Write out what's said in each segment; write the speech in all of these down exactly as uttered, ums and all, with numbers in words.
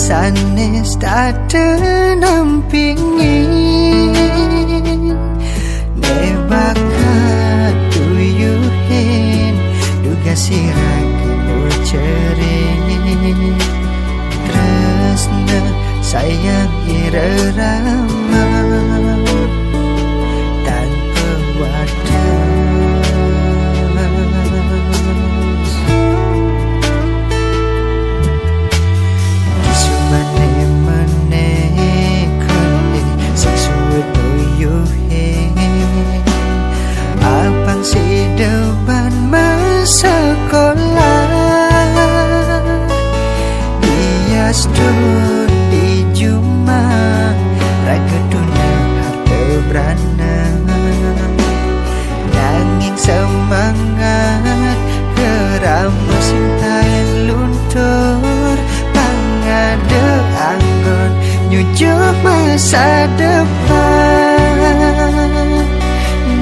Sanés teu nampingin, né bakat tuyuhin, dugas sira kudu ceurik. Tresna sayang irama tanpa wadah. Kisumane mene kene sing suwe tuyuhe. Apang sida ban masekolah. Dias di juma raga tuna harta brana. Nanging semangat kerama sing taen luntur, pangada anggon nyujuk masa depan.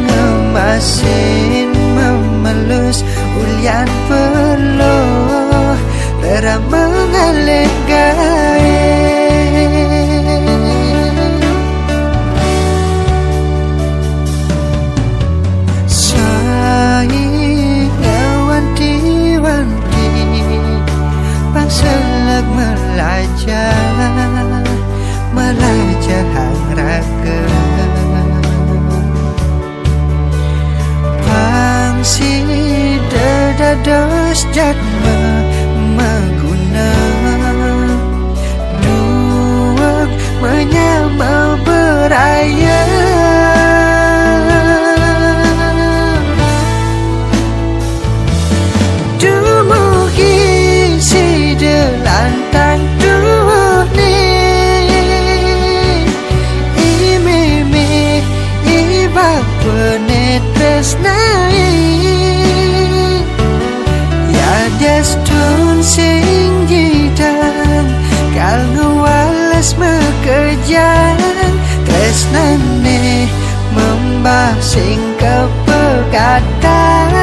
Ngemasin memelus ulian peluh, rerama ngalih gae. Sai ngawanti-wanti, pang seleg melajah, melajah hang raga. Pang sida dados jadma maguna, duweg menyama beraya. Dumugi sida lantang tuwuhne, i meme i bapane tresnae. Yadiastun sing nyidang kal ngwales makejang, tresnane membah sing kapegatang.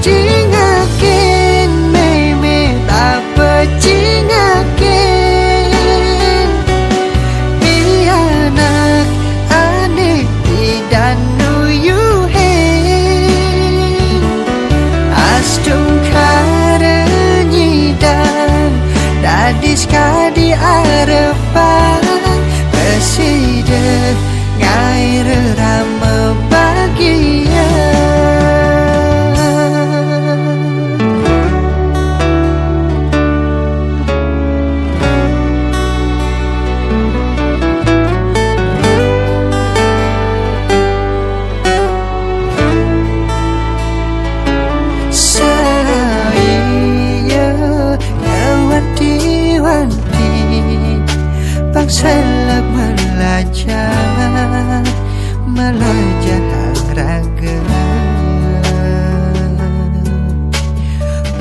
Cingakin meme bapa cingakin, pianak ane pidan nuyuhin. Astungkara nyidang dadi sakadi arepan, prasida ngae rerama bagia. Saya ngawanti-wanti, pang seleg melajah, melajah hang raga.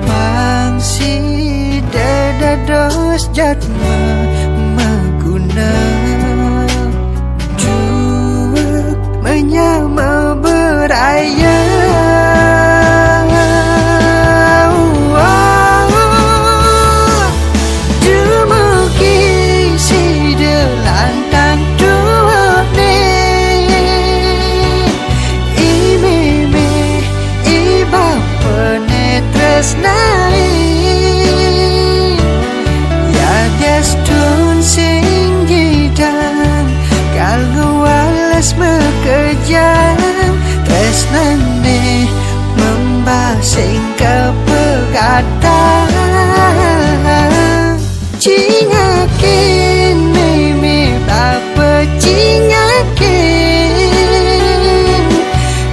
Pang sida dados jadma maguna, duweg menyama beraya. Dumugi sida lantang tuwuhne, i meme i bapane tresnae. Yadiastun sing nyidang kal ngwales makejang, tresnane membah sing kapegatang. Cingakin meme bapa cingakin,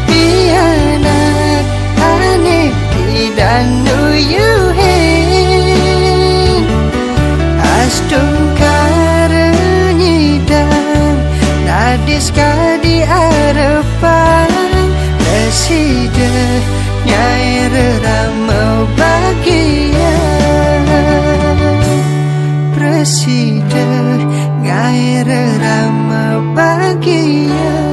pianak ane pidan nuyuhin. Astungkara nyidang dadi sakadi arepan, prasida ngae rerama bagia. Prasida ngae rerama bagia.